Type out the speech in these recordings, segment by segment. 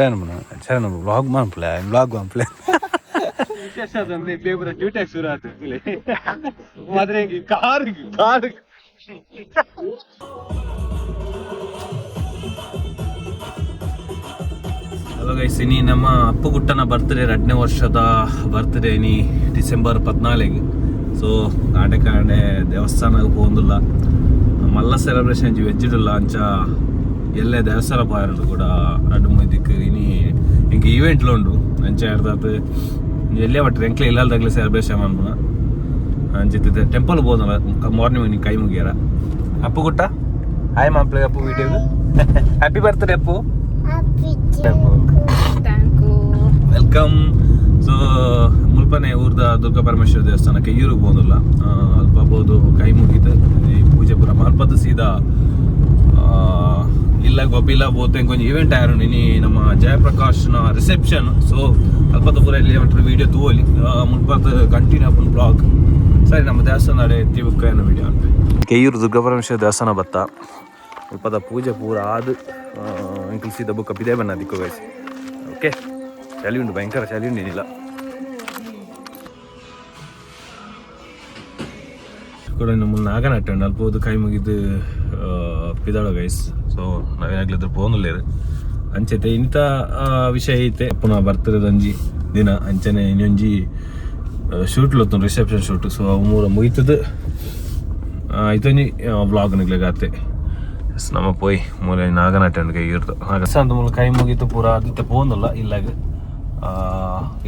ಸರಿ, vlog ಮನ್ಪುಲೆ, vlog ಮನ್ಪುಲೆ. ವಿಶೇಷ ಅಂದ್ರೆ ಬೇಬರ ಡ್ಯೂಟಿ ಶುರು ಆಯ್ತು. ಮದ್ರೆ ಕಾರ್ ಕಾರ್. ಹಲೋ ಗೈಸ್, ಇನಿ ನಮ್ಮ ಅಪ್ಪುಗುಟ್ಟನ ಬರ್ತ್ಡೇ, 2ನೇ ವರ್ಷದ ಬರ್ತ್ಡೇ ಇನಿ ಡಿಸೆಂಬರ್ 14. ಸೊ ಕಾಂಡೆ ಕಾಂಡೆ ದೇವಸ್ಥಾನಕ್ಕೆ ಪೋಂದುಲ್ಲ. ಮಲ್ಲ ಸೆಲೆಬ್ರೇಷನ್ ವೆಜ್ಜಿಡುಲ್ಲ. ಅಂಚ ಎಲ್ಲೆ ದೇವಸ್ಥಾನ ಪೋಯರು ಕೂಡ ರಡ್ಡು ಮುಯ್ದಿಕ್. ಇನಿ ಇಂಕ ಈವೆಂಟ್ಲ ಉಂಡು. ಅಂಚ ಎಡ್ದಾತ್ ಎಲ್ಲೇ ಬಟ್ ಎಂಕ್ಲೆ ಇಲ್ಲಲ್ದಾಗ್ಲೆ ಸೆಲೆಬ್ರೇಷನ್ ಮನ್ಪುನ. ಅಂಚಿತ್ತಿದೆ ಟೆಂಪಲ್ ಪೋದಲ್ಲ ಮಾರ್ನಿಂಗ್ ನೀ ಕೈ ಮುಗಿಯಾರ. ಅಪ್ಪುಗುಟ್ಟ ಹಾಯ್ ಮಾಪ್ಲೆ. Appu video. Happy birthday Appu. Thank. Welcome. So ಮುಲ್ಪನೆ ಊರ್ದ ದುರ್ಗಾ ಪರಮೇಶ್ವರ ದೇವಸ್ಥಾನಕ್ಕೆ ಈರುಗ್ ಪೋಂದುಲ್ಲ. ಅಲ್ಪ ಪೋದು ಕೈ ಮುಗಿದು ಈ ಪೂಜೆ ಪೂರ ಮಲ್ಪದ್ದು ಸೀದಾ ಇಲ್ಲ ಗೊಬ್ಬಿಲ್ಲ ಬೋತೆ. ಕೊಂಚ ಈವೆಂಟ್ ಆಯರು ಇನಿ ನಮ್ಮ ಜಯಪ್ರಕಾಶ್ನ ರಿಸೆಪ್ಷನ್. ಸೊ ಅಲ್ಪದ ಪೂರ ಇಲ್ಲಿ ವಿಡಿಯೋ ತೂವಲಿ. ಮುಲ್ಪತ್ ಕಂಟಿನ್ಯೂ ಆಪುನ ಬ್ಲಾಗ್. ಸರಿ, ನಮ್ಮ ದೇವಸ್ಥಾನ ಎತ್ತಿ ಬುಕ್ಕ ಏನೋ ವಿಡಿಯೋ ಅನ್ಪೆ. ಕೆಯ್ಯೂರು ದುರ್ಗಾ ಪರಮೇಶ್ವರ ದೇವಸ್ಥಾನ ಬತ್ತ. ಅಲ್ಪದ ಪೂಜೆ ಪೂರ ಆದು ಎಂಕುಲು ಸೀದಾ ಬುಕ್ಕ ಪಿದೆ ಬನ್ನ ದಿಕ್ಕು ಗೈಸ್. ಓಕೆ, ಚಳಿ ಉಂಟು, ಭಯಂಕರ ಚಳಿ ಉಂಟು ಏನಿಲ್ಲ ಕೂಡ. ನಮ್ಮ ನಾಗನಟ್ಟೆ ಉಂಡು. ಅಲ್ಪ ಹೋದು ಕೈ ಮುಗಿದು ಪಿದಾಳ ಗೈಸ್. ಸೊ ನಾವೇನಾಗ್ಲಿದ್ರು ಪೋನುಲ್ಲೇರು. ಅಂಚೆತೆ ಇಂಥ ವಿಷಯ ಐತೆ. ಪುನಃ ಬರ್ತದೆ ದಿನ. ಅಂಚನೆ ಇನ್ನೊಂಜಿ ಶೂಟ್ ಲೊತ್ತುಂಡು, ರಿಸೆಪ್ಷನ್ ಶೂಟ್. ಸೊ ಅವು ಮೂರ ಮುಗಿತದ ಇತ್ತೊಂಜಿ ವ್ಲಾಗ್ ನಿಗ್ಲೆಗಾತೆ. ನಮ್ಮ ಪೋಯ್ ಮೂಲೆ ನಾಗನಾಟೆ ಉಂಡು ಕೈ ಇರ್ದು ನಾಗ ಮೂಲ ಕೈ ಮುಗಿತು ಪೂರ ಅದಿತ್ತೆ ಪೋಂದುಲ್ಲ ಇಲ್ಲಾಗ.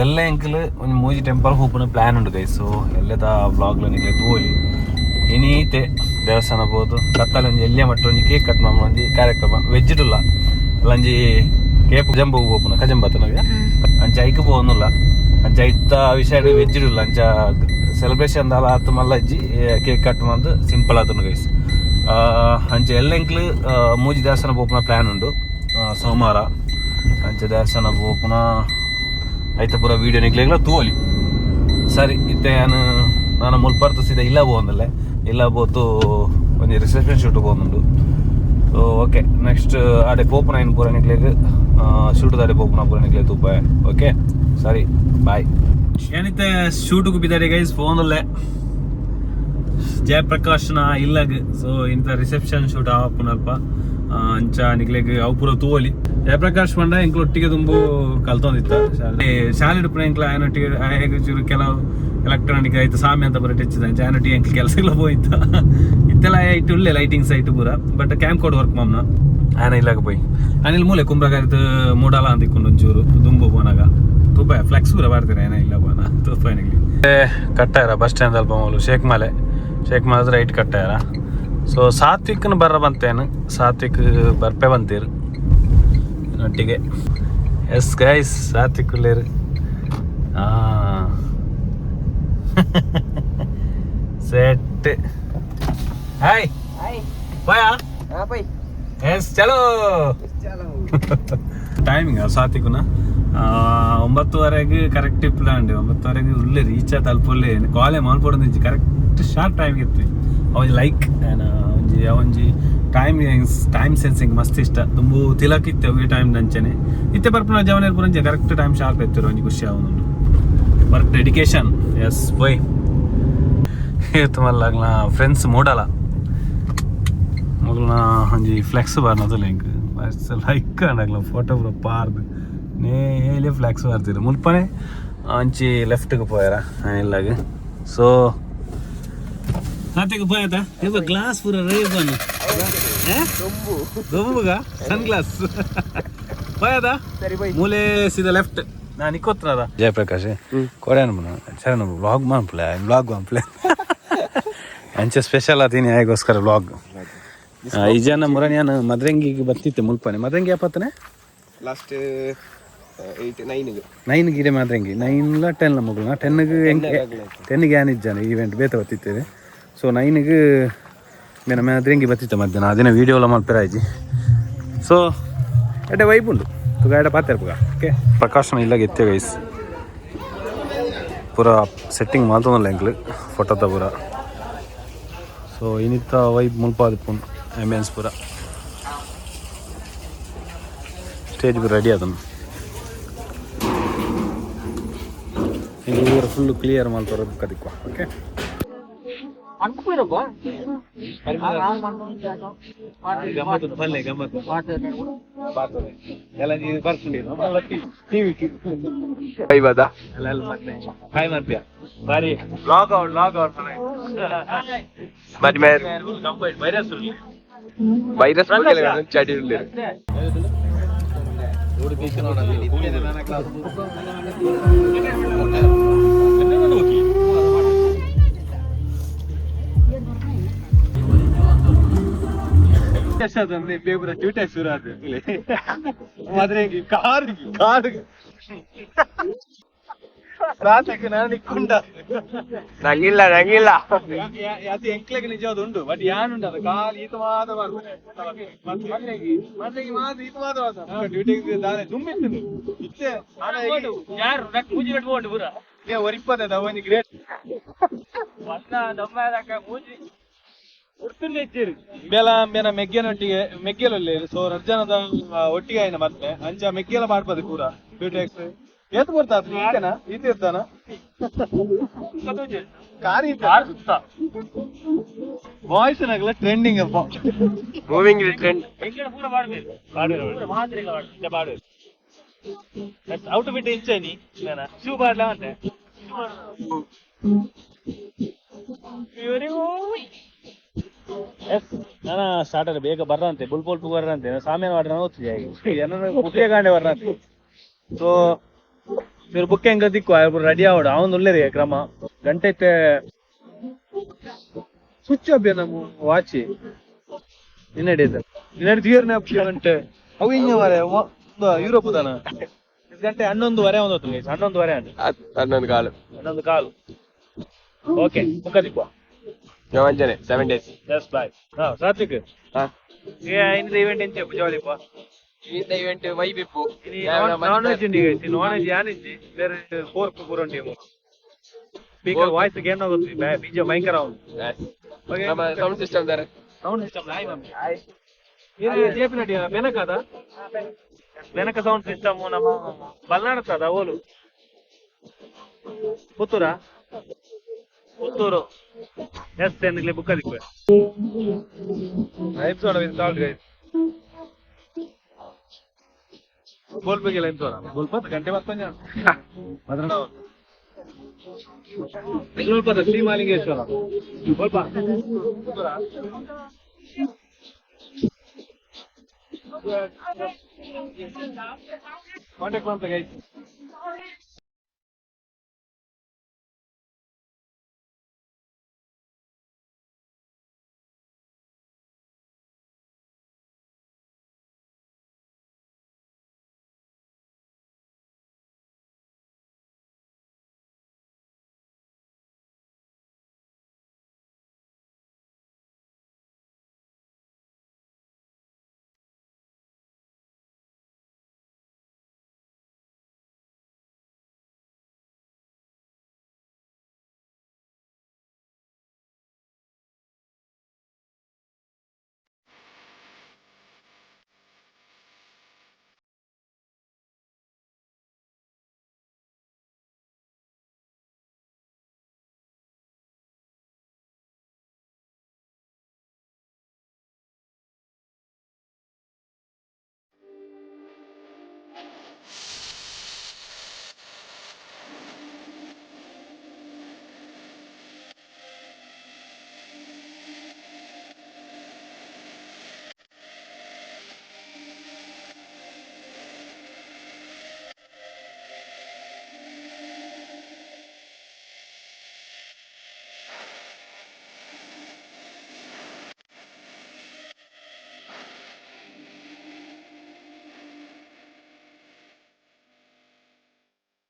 ಎಲ್ಲ ಎಂಕಲ್ ಒಂಜಿ ಮೂಜಿ ಟೆಂಪಲ್ ಹೋಪುನ ಪ್ಲಾನ್ ಉಂಡು ಗೈಸ್. ಸೊ ಎಲ್ಲದ ವ್ಲಾಗ್ಲ ನಿಗ್ಲೆ ತೂವೊಲಿ. ಇನೀತೆ ದೇವಸ್ಥಾನ ಪೋದು ಕತ್ತಲೆ ಒಂಜಿ ಎಲ್ಯ ಮಟ್ಟ ಒಂಜಿ ಕೇಕ್ ಕಟ್ ಮಲ್ಪುನ ಒಂಜಿ ಕಾರ್ಯಕ್ರಮ. ವೆಜ್ ಇಡುಲ್ಲ. ಒಂಜಿ ಕೇಪ್ ಕಜಂಬ ಪೋಪುನ, ಕಜಂಬ ನವ್ಯ. ಅಂಚ ಐಕ್ ಪೋವೊಂದುಲ್ಲ. ಅಂಚ ಐತ ವಿಷಯ ವೆಜ್ ಇಡುಲ್ಲ. ಅಂಚ ಸೆಲೆಬ್ರೇಷನ್ ದಾಲ ಆತು ಮಲ್ಲ ಇಜ್ಜಿ. ಕೇಕ್ ಕಟ್ ಮಂದು ಸಿಂಪಲ್ ಆತುಂಡು ಗೈಸ್. ಅಂಚ ಎಲ್ಲ ಎಂಕ್ಲು ಮೂಜಿ ದೇವಸ್ಥಾನ ಪೋಪುನ ಪ್ಲಾನ್ ಉಂಡು ಸೋಮವಾರ. ಅಂಚ ದೇವಸ್ಥಾನ ಪೋಪುನ ಐತ ಪೂರ ವೀಡಿಯೋ ನಿಕ್ಲೆಗ್ಲ ತೂವೊಲಿ. ಸರಿ, ಇತ್ತೆ ಯಾನ್ ನಾನು ಮುಲ್ಪರ್ತು ಸೀದಾ ಇಲ್ಲ ಪೋವೊಂದುಲ್ಲೆ. ಇಲ್ಲ ಪೋತು ಒಂಜಿ ರಿಸೆಪ್ಷನ್ ಶೂಟ್ ಪೋವೊಂದುಂಡು. ಸೊ ಓಕೆ, ನೆಕ್ಸ್ಟ್ ಆಡೆ ಪೋಪುನ ಐನ್ ಪೂರ ನಿಕ್ಲೆಗ್, ಶೂಟ್ ದಾಡೆ ಪೋಪುನ ಪೂರ ನಿಕ್ಲೆಗ್ ತೂಪಾಯ. ಓಕೆ, ಸರಿ, ಬಾಯ್. ಏನಿತ್ತೆ ಶೂಟ್ಗೆ ಬಿದ್ದಾಡೆ ಗೈಸ್, ಫೋನಲ್ಲೇ ಜಯಪ್ರಕಾಶ್ನ ಇಲ್ಲಗ್. ಸೊ ಇಂಥ ರಿಸೆಪ್ಷನ್ ಶೂಟ್ ಆಪುನಲ್ಪ. ಅಂಚ ನಿಕ್ಲೆಗ್ ಅವು ಪೂರ ತೂವೊಲಿ. ಜಯಪ್ರಕಾಶ್ ಪಂಡ ಎಂಕ್ಲು ಒಟ್ಟಿಗೆ ತುಂಬು ಕಲ್ತೊಂದಿತ್ತ ಶಾಲೆ. ಶಾಲೆ ಉಪ್ಪುನ ಎಂಕ್ಲ ಆಯನೊಟ್ಟಿಗೆ. ಆಯಗ್ ಚೂರು ಕೆಲವು ಎಲೆಕ್ಟ್ರಾನಿಕ್ ಆಯ್ತು ಸಾಮಿ ಅಂತ ಬರ ಟಚ್. ಅಂಚ ಆಯನೊಟ್ಟಿಗೆ ಎಂಕ್ಲು ಕೆಲಸಗಳ ಪೋಯಿತ್ತ. ಇತ್ತೆಲ್ಲ ಇಟ್ಟು ಉಳ್ಳೆ ಲೈಟಿಂಗ್ಸ್ ಐಟ್ ಪೂರ. ಬಟ್ ಕ್ಯಾಮ್ ಕೋಡ್ ವರ್ಕ್ ಮಾಮ್ನ ಆಯನ ಇಲ್ಲಾಗ ಪೋಯಿ. ಆನಿಲ್ ಮೂಲೆ ಕುಂಬ್ರಗಾರಿತ ಮೂಡಾಲ ಅಂತ ಇಕ್ಕೊಂಡು ಒಂಚೂರು ದುಂಬು ಪೋನಾಗ ತೂಪ ಫ್ಲೆಕ್ಸ್ ಪೂರ ಬರ್ತೀರ. ಏನ ಇಲ್ಲ ಪೋನ ತೂಪ ನಿಗ್ಲಿ ಕಟ್ಟಾರ ಬಸ್ ಸ್ಟ್ಯಾಂಡ್ ಅಲ್ಪ ಮೂಲು ಶೇಕ್ ಮಾಲೆ, ಶೇಕ್ ಮಾಲೆ ರೈಟ್ ಕಟ್ಟಾರ. ಸೊ ಸಾತ್ವಿಕ್ನ ಬರ್ರ ಬಂತೇನು, ಸಾತ್ವಿಕ್ ಬರ್ಪೆ ಬಂತೀರು ಒಟ್ಟಿಗೆ. ಎಸ್ ಗೈಸ್, ಸಾತ್ವಿಕ್ ಉಳ್ಳೇರು. ಸೆಟ್. ಹಾಯ್. ಬಾಯಾ. ಎಸ್, ಚಲೋ. ಟೈಮಿಂಗ್ ಸಾತ್ವಿಕ್ನ 9:30ಗೆ ಕರೆಕ್ಟ್ ಪ್ಲಾನ್. 9:30ಗೆ ಉಳ್ಳೆ ರೀಚ್ ತಲುಪುಲ್ಲೆ. ಕಾಲೇ ಮಲ್ಪೊಡು. ಕರೆಕ್ಟ್ ಶಾರ್ಪ್ ಟೈಮ್ ಇತ್ತು. ಅವಂಜಿ ಲೈಕ್ ಒಂಜಿ ಅವಂಜಿ ಟೈಮ್ ಟೈಮ್ ಸೆನ್ಸಿಂಗ್ ಮಸ್ತ್ ಇಷ್ಟ. ತುಂಬು ತಿಲಕ್ ಇತ್ತೆ ಅವು ಟೈಮ್ ನಂಚನೆ. ಇತ್ತೆ ಬರ್ಪುನ ಜವನೇರ್ ಪುರಂಚೆ ಕರೆಕ್ಟ್ ಟೈಮ್ ಶಾರ್ಪ್ ಎತ್ತಿರು. ಒಂಜಿ ಖುಷಿ ಆವೊಂದುಂಡು. Work dedication. ಎಸ್, ಪೋಯ್ ಮಲ್ಲಾಗ್ಲ ಫ್ರೆಂಡ್ಸ್ ಮೂಡಲ ಮೊದಲ ಒಂಜಿ ಫ್ಲೆಕ್ಸ್ ಬಾರ್ನದಲ್ಲ. ಎಂಕ್ ಲೈಕ್ ಆಂಡಗ್ಲ ಫೋಟೋ ಪೂರ ಪಾರ್ದ್ ನೇಲೆ ಫ್ಲೆಕ್ಸ್ ಬಾರ್ತಿರು. ಮುಲ್ಪನೆ ಅಂಚಿ ಲೆಫ್ಟ್ಗೆ ಪೋಯರ ಇಲ್ಲಾಗ. ಸೊ ಸಾತ್ವಿಕ್ ಪೋಯತ. ಇವ ಗ್ಲಾಸ್ ಪೂರ ರೇಬನ್ ದೊಂಬುಗ ಸನ್ ಗ್ಲಾಸ್ ಪೋಯದ. ಮೂಲೆ ಸೀದಾ ಲೆಫ್ಟ್. ನಾನು ಇಕ್ಕೊತ್ತದ ಜಯಪ್ರಕಾಶ್ ಕೊಡ್ಯಾನ. ಸರಿ, ವ್ಲಾಗ್ ಮನ್ಪುಲೆ, ವ್ಲಾಗ್ ಮನ್ಪುಲೆ. ಅಂಚೆ ಸ್ಪೆಷಲ್ ಆತೀನಿ ಆಗೋಸ್ಕರ ವ್ಲಾಗ್. ಈ ಜನ ಮುರಣಿಯಾನ ಮದ್ರಂಗಿಗೆ ಬತ್ತಿತ್ತೆ ಮುಲ್ಪನೆ. ಮದ್ರಂಗಿ ಯಾಪತ್ತನೆ? ಲಾಸ್ಟ್ 8 9. 9 ಗಿಡೆ ಮದ್ರಂಗಿ. 9ಲ 10ಲ ಮುಗುಲ್ನ. 10ಗೆ 10ಗೆ ಏನಿಜ್ಜಾನೆ ಈವೆಂಟ್ ಬೇತ ಬತ್ತಿತ್ತೇವೆ. ಸೊ 9ಗೆ ಮೇನ ಮದ್ರಂಗಿ ಬತ್ತಿತ್ತೆ ಮಧ್ಯಾಹ್ನ. ಅದಿನ ವೀಡಿಯೋ ಎಲ್ಲ ಮಲ್ಪೆರಾಯ್ಜಿ. ಸೊ ಎಡ್ಡೆ ವೈಬ್ ಉಂಡು ತುಗ ಎಡ ಪಾತೆರ್ಪುಗ. ಓಕೆ, ಪ್ರಕಾಶನ ಇಲ್ಲಾಗ ಎತ್ತೆ ಗೈಸ್. ಪೂರ ಸೆಟ್ಟಿಂಗ್ ಮಾಲ್ತೊಂದುಲ್ಲ ಎಂಕ್ಲು ಫೋಟೋದ ಪೂರ. ಸೊ ಇನಿತ್ತ ವೈಬ್ ಮುಲ್ಪ ಆದಿಪ್ಪುಂಡು. ಆಂಬಿಯನ್ಸ್ ಪೂರ, ಸ್ಟೇಜ್ ಪೂರ ರೆಡಿ ಆತುಂಡು. ಎಂಕುಲು ಊರು ಫುಲ್ ಕ್ಲಿಯರ್ ಮಲ್ಪರ ಬುಕ್ಕ ದಿಕ್ವ. ಓಕೆ, ಗಮ್ಮತ್ತು ಬಲ್ಲೆ ಗಮ್ಮತ್ತು ಎಲ್ಲ ನೀರು ಬರ್ಕೊಂಡು ಟಿವಿ. ಬೈಬದ. ಎಲ್ಲ ಮತ್ತೆ ಹಾಯ್ ಮಾಡ್ತೀಯ ಬಾರಿ ಲಾಗ್ ಔಟ್, ಲಾಗ್ ಔಟ್. ಮದ್ಮೆ. ವೈರಸ್. ವೈರಸ್ ಚಡಿ. ಬೇಬುರ ಡ್ಯೂಟಿ ಶುರು ಆದ ಮದ್ರೆ ಕಾರ್ ಕಾರ್ ರಾತ್ರಿಗೆ ನಾನು ನಿಕ್ಕೊಂಡ. ನಂಗಿಲ್ಲ, ನಂಗಿಲ್ಲ. ಅದು ಎಂಕ್ಲೆಗ್ ನಿಜವಾದ ಉಂಡು, ಬಟ್ ಯಾನ್ ಉಂಟು ಅದು ಕಾಲ್ ಈತ ಮಾತ್ರ ಮಾಡ್ತಾರೆ. ಮದ್ರೆಗೆ ಮಾತ್ರ ಈತ ಮಾತ್ರ ಮಾಡ್ತಾರೆ. ಡ್ಯೂಟಿ ದಾನೆ ದುಮ್ಮಿತ್ತು ಇತ್ತೆ. ಯಾರು ಮೂಜಿ ಕಟ್ಕೊಂಡು ಪೂರ. ಒರಿಪ್ಪದ ಒಂಜಿ ಗ್ರೇಟ್. ವನ್ನ ದಮ್ಮ ಮೂಜಿ ಉಡ್ತುಂಡೆ ಇಚ್ಚಿರು. ಬೆಲ ಅಂಬೆನ ಮೆಗ್ಗೆನೊಟ್ಟಿಗೆ ಮೆಗ್ಗೆಲಲ್ಲಿ, ಸೊ ರಡ್ಜನದ ಒಟ್ಟಿಗೆ ಆಯ್ನ ಮತ್ತೆ ಅಂಚ ಮೆಗ್ಗೆಲ ಮಾಡ್ಪದ ಪೂರ. ಬ್ಯೂಟಿ ಎಕ್ಸ್ ಏತ್ ಕೊಡ್ತಾ ಈತನ ಈತ ಇರ್ತಾನ ಕಾರಿ. ಕಾರ್ ಸುತ್ತ. ಬಾಯ್ಸ್ ನಗಲ ಟ್ರೆಂಡಿಂಗ್ ಅಪ್ಪ. Moving trend. ಎಂಕಡ ಪೂರ ಮಾಡ್ಬೇಕು ಪೂರ ಮಾತ್ರ ಇಲ್ಲ ಪಾಡು ಔಟ್ ಬಿಟ್ಟು ಇಂಚನಿ ಶೂ ಪಾಡ್ಲ ಅಂತೆ. ಎಸ್ ನಾನ ಸ್ಟಾರ್ಟರ್ ಬೇಗ ಬರ್ರಂತೆ, ಬುಲ್ಪೊಲ್ಪು ಬರ್ರಂತೆ, ಸಾಮಾನ್ಯ ವಾಡ್ರ ಗೊತ್ತಿದೆ. ಮುಖ್ಯ ಗಾಂಡೆ ಬರ್ರಂತೆ. ಸೊ మీరు బుక్ ఎంగ దిక్కు రెడీ ఆవడు ಅವನು ಉಲ್ಲೇರಿ ಕ್ರಮ ಗಂಟೆ ಇತ್ತೆ. ಸ್ವಿಚ್ ಆಫ್ ನಮ್ಮ ವಾಚ್ ನಿನ್ನಡಿ ನಿನ್ನಡಿ ತೀರ್ನೆ ಗಂಟೆ ಅವು ಇಂಜ ಮರೆ ಯುರೋಪ್ ದಾನ ಗಂಟೆ 11:30 ಒಂದು ಹೊತ್ತು, 11:30 ಅಂಟು. 11 ಕಾಲು. 11:15. ಓಕೆ, ಮುಖ ದಿಕ್ಕು. ವಂಜನೆ 7 ಡೇಸ್. Yes, bye. ಹಾ ಸಾತ್ವಿಕ್, ಇಂದ ಇವೆಂಟ್ ಎಂಚೆ ಜಾಲಿಪ್ಪ? ಇಂದ ಇವೆಂಟ್ ವೈಬ್ ಇಪ್ಪು. ನಾನ್ ವೆಜ್ ಉಂಡು ಈಗ, ನಾನ್ ವೆಜ್ ಯಾನಿಜ್ಜಿ, ಬೇರೆ ಫೋರ್ಕ್ ಪೂರ ಉಂಟು. ಸ್ಪೀಕರ್ ವಾಯ್ಸ್ ಗೇಮ್ ಆಗುತ್ತೆ, ಬೀಜ ಭಯಂಕರ ಉಂಟು. ನಮ್ಮ ಸೌಂಡ್ ಸಿಸ್ಟಮ್ ದಾರೆ. ಸೌಂಡ್ ಸಿಸ್ಟಮ್ ನಾಯಿ ಮಮ್ಮಿ ಇದು ಜೆಪಿ ನಟಿ ಬೆನಕದ ಬೆನಕ ಸೌಂಡ್ ಸಿಸ್ಟಮ್ ನಮ್ಮ ಬಲ್ನಾಡತ್ತದ ಓಲು ಪುತ್ತೂರ ಪುತ್ತೂರು. ಎಸ್ ಎನ್ಗ್ಲೆ ಬುಕ್ ಅದಕ್ಕೆ lime soda with salt guys. ಬೋಲ್ಪಿಗೆ lime soda ಬೋಲ್ಪತ್ ಗಂಟೆ ಬರ್ತಂಜ ಬೋಲ್ಪದ ಶ್ರೀ ಮಾಲಿಂಗೇಶ್ವರ ಬೋಲ್ಪ ಪುತ್ತೂರ. ಕಾಂಟ್ಯಾಕ್ಟ್ ಮಾಡ್ತಾ ಗೈಸ್.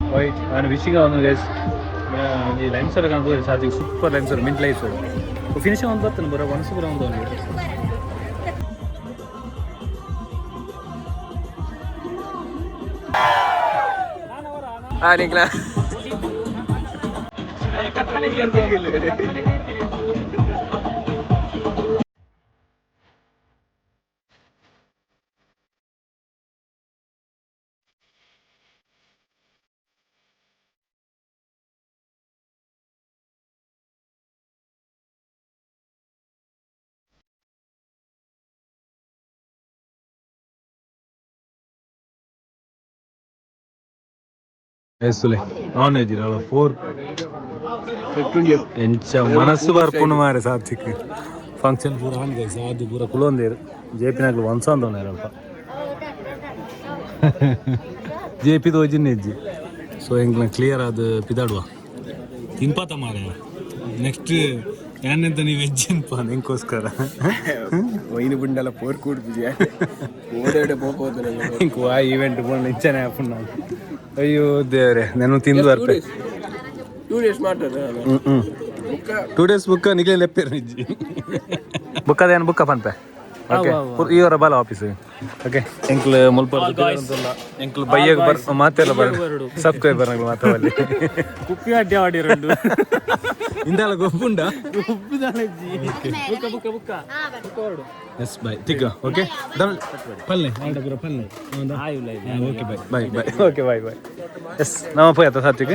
ವೈಟ್ ನಾನು ವಿಶಿಂಗ್ ಒಂದು ಗೈಸ್ ಈ ಲೈಮ್ ಸೋಡಾ ಕಾಣ್ಬೋದು ಸಾಧ್ಯ super lime soda, mint lime soda finish ಒಂದು ಬರ್ತಾನೆ ಬರೋ ಒನ್ಸ್ ಬರೋ ಒಂದು. ಹಾ ನಿಂಗ್ಲಾ. ಎಸುಲೆ ನಾನ್ ವೆಜ್ ಫೋರ್. ಎಂಚ ಮನಸ್ಸು ಬರ್ಪುಂಡು ಮಾರೆ ಸಾತ್ವಿಕ್. ಫಂಕ್ಷನ್ ಪೂರ ಆಂಡ್ ಗೈಸ್. ಅದು ಪೂರ ಕುಲೊಂದೇರು. ಜೆ ಪಿ ನಾಗ್ಲು ಅಲ್ಪ ಜೆ ಪಿ ತೋಜಿನ ಇಜ್ಜಿ. ಸೊ ಎಂಕ್ಲ ಕ್ಲಿಯರ್ ಅದು ಪಿದಾಡುವ ತಿನ್ಪಾತ ಮಾರೆ. ನೆಕ್ಸ್ಟ್ ಯಾನೆಂತ ನೀವು ವೆಜ್ ಇನ್ಪ ಎಂಕೋಸ್ಕರ. ವೈನ್ ಬುಂಡಲ ಪೋರ್ ಕೂಡ್ ಪೂಜೆ ಓಡಾಡೆ ಪೋಪೋದಲ್ಲ. ಇಂಕು ಆ ಈವೆಂಟ್ ಪೋಂಡ ಇಂಚನೆ ಆಪುಂಡು ನಾನು. ಅಯ್ಯೋ ದೇವ್ರೆ, ನಾನು ತಿಂದು ಬರ್ಪೆ. 2 ಡೇಸ್ ಮಾಡ್ತಾರೆ. ಹ್ಞೂ ಹ್ಞೂ 2 ಡೇಸ್ ಬುಕ್ಕ ನಿಗಲೇ ಲೆಪ್ಪೇರು ನಿಜ್ಜಿ. ಬುಕ್ಕದೇನು ಬುಕ್ಕ ಪನ್ಪೆ. ಓಕೆ, ಈ ವಾರ ಬಾಲ ಆಫೀಸ್. ಓಕೆ, ಎಂಕ್ಲ್ ಮುಲ್ಪ ಎಂಕ್ಲ್ ಬಯ್ಯಗ್ ಬರ್ ಮಾತೆಲ್ಲ ಬರ್ ಸಬ್ಸ್ಕ್ರೈಬರ್ ನಂಗೆ ಮಾತಾವಲ್ಲಿ. ಕುಪ್ಪಿ ಅಡ್ಡಿ ಆಡಿರಂಡು. ಇಂದಾಲ ಗೊಬ್ಬುಂಡ. ಬುಕ್ಕ ಬುಕ್ಕ ಬುಕ್ಕ. ಎಸ್, ಬೈ ತಿಕ್ಕ. ಓಕೆ, ಪಲ್ಲೆ ಪಲ್ಲೆ. Okay, bye bye bye. Okay, bye bye. Yes, ನಮ್ಮ ಪೋಯ್ ಆತ ಸಾತ್ವಿಕ್.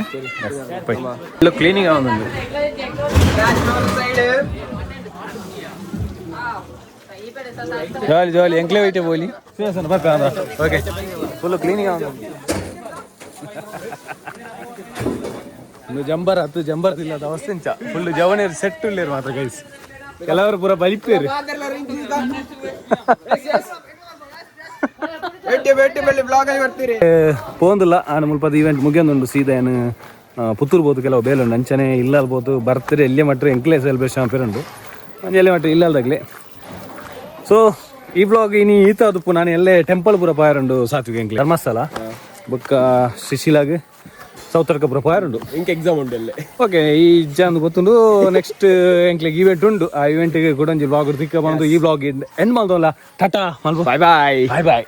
ಬೈ. ಇಲ್ಲ, ಕ್ಲೀನಿಂಗ್ ಆವೊಂದುಂಡು. ಜಾಲಿ ಜಾಲಿ. ಎಂಕ್ಲೇ ವೈಟೆ ಬೋಲಿ. ಓಕೆ, ಫುಲ್ ಕ್ಲೀನಿಂಗ್ ಆವೊಂದುಂಡು. ಇನ್ನು ಜಂಬರ್ ಹತ್ತು ಜಂಬರ್ ಇಲ್ಲ ಅವಸ್ಥೆ. ಫುಲ್ ಜವನೇರು ಸೆಟ್ ಉಳ್ಳೇರು ಮಾತ್ರ ಗೈಸ್. ಕೆಲವರು ಪೂರ ಬಲಿಪೇರು. ಬೇಟೆ ಬೇಟೆ ಬಳ್ಳಿ ಬ್ಲಾಗ್ ಅಲ್ಲಿ ಬರ್ತೀರಿ. ಪೋಂದಿಲ್ಲ ಆನ ಮುಲ್ಪದ ಈವೆಂಟ್ ಮುಗಿಯೊಂದುಂಡು. ಸೀದಾ ಏನು ಪುತ್ತೂರು ಬೋದು, ಕೆಲವು ಬೇಲುಂಡು. ಅಂಚನೆ ಇಲ್ಲ ಬೋದು ಬರ್ತಾರೆ. ಎಲ್ಲಿ ಮಟ್ರೆ ಎಂಕ್ಲೇ ಸೆಲೆಬ್ರೇಷನ್ ಉಂಡು ಒಂಜಿ ಎಲ್ಲಿ ಮಟ್ರೆ ಇಲ್ಲದಾಗ್ಲಿ. ಸೊ ಈ ಬ್ಲಾಗ್ ಇನಿ ಈತ ಅದುಪ್ಪು. ನಾನು ಎಲ್ಲೇ ಟೆಂಪಲ್ ಪೂರ ಪಾಯರುಂಡು ಸಾತ್ವಿಕ. ಎಂಕ್ಲೆ ಧರ್ಮಸ್ಥಳ ಬೊಕ್ಕ ಶಿಶಿಲಾಗ್ ಸೌತರ್ಕ ಪೂರ ಪಾಯರುಂಡು. ಇಂಕ್ ಎಕ್ಸಾಮ್ ಉಂಡು ಅಲ್ಲೇ. ಓಕೆ, ಈ ಇಜ್ಜಾಂದು ಗೊತ್ತುಂಡು. ನೆಕ್ಸ್ಟ್ ಎಂಕ್ಲೆಗ್ ಈವೆಂಟ್ ಉಂಡು. ಆ ಈವೆಂಟ್ಗೆ ಕೂಡ ಒಂಜಿ ಬ್ಲಾಗ್ ತಿಕ್ಕ ಬಂದು ಈ ಬ್ಲಾಗ್ ಎಂಡ್ ಮಲ್ದೋಲ್ಲ. ಟಾಟಾ ಮಲ್ಪ. Bye bye. Bye boy.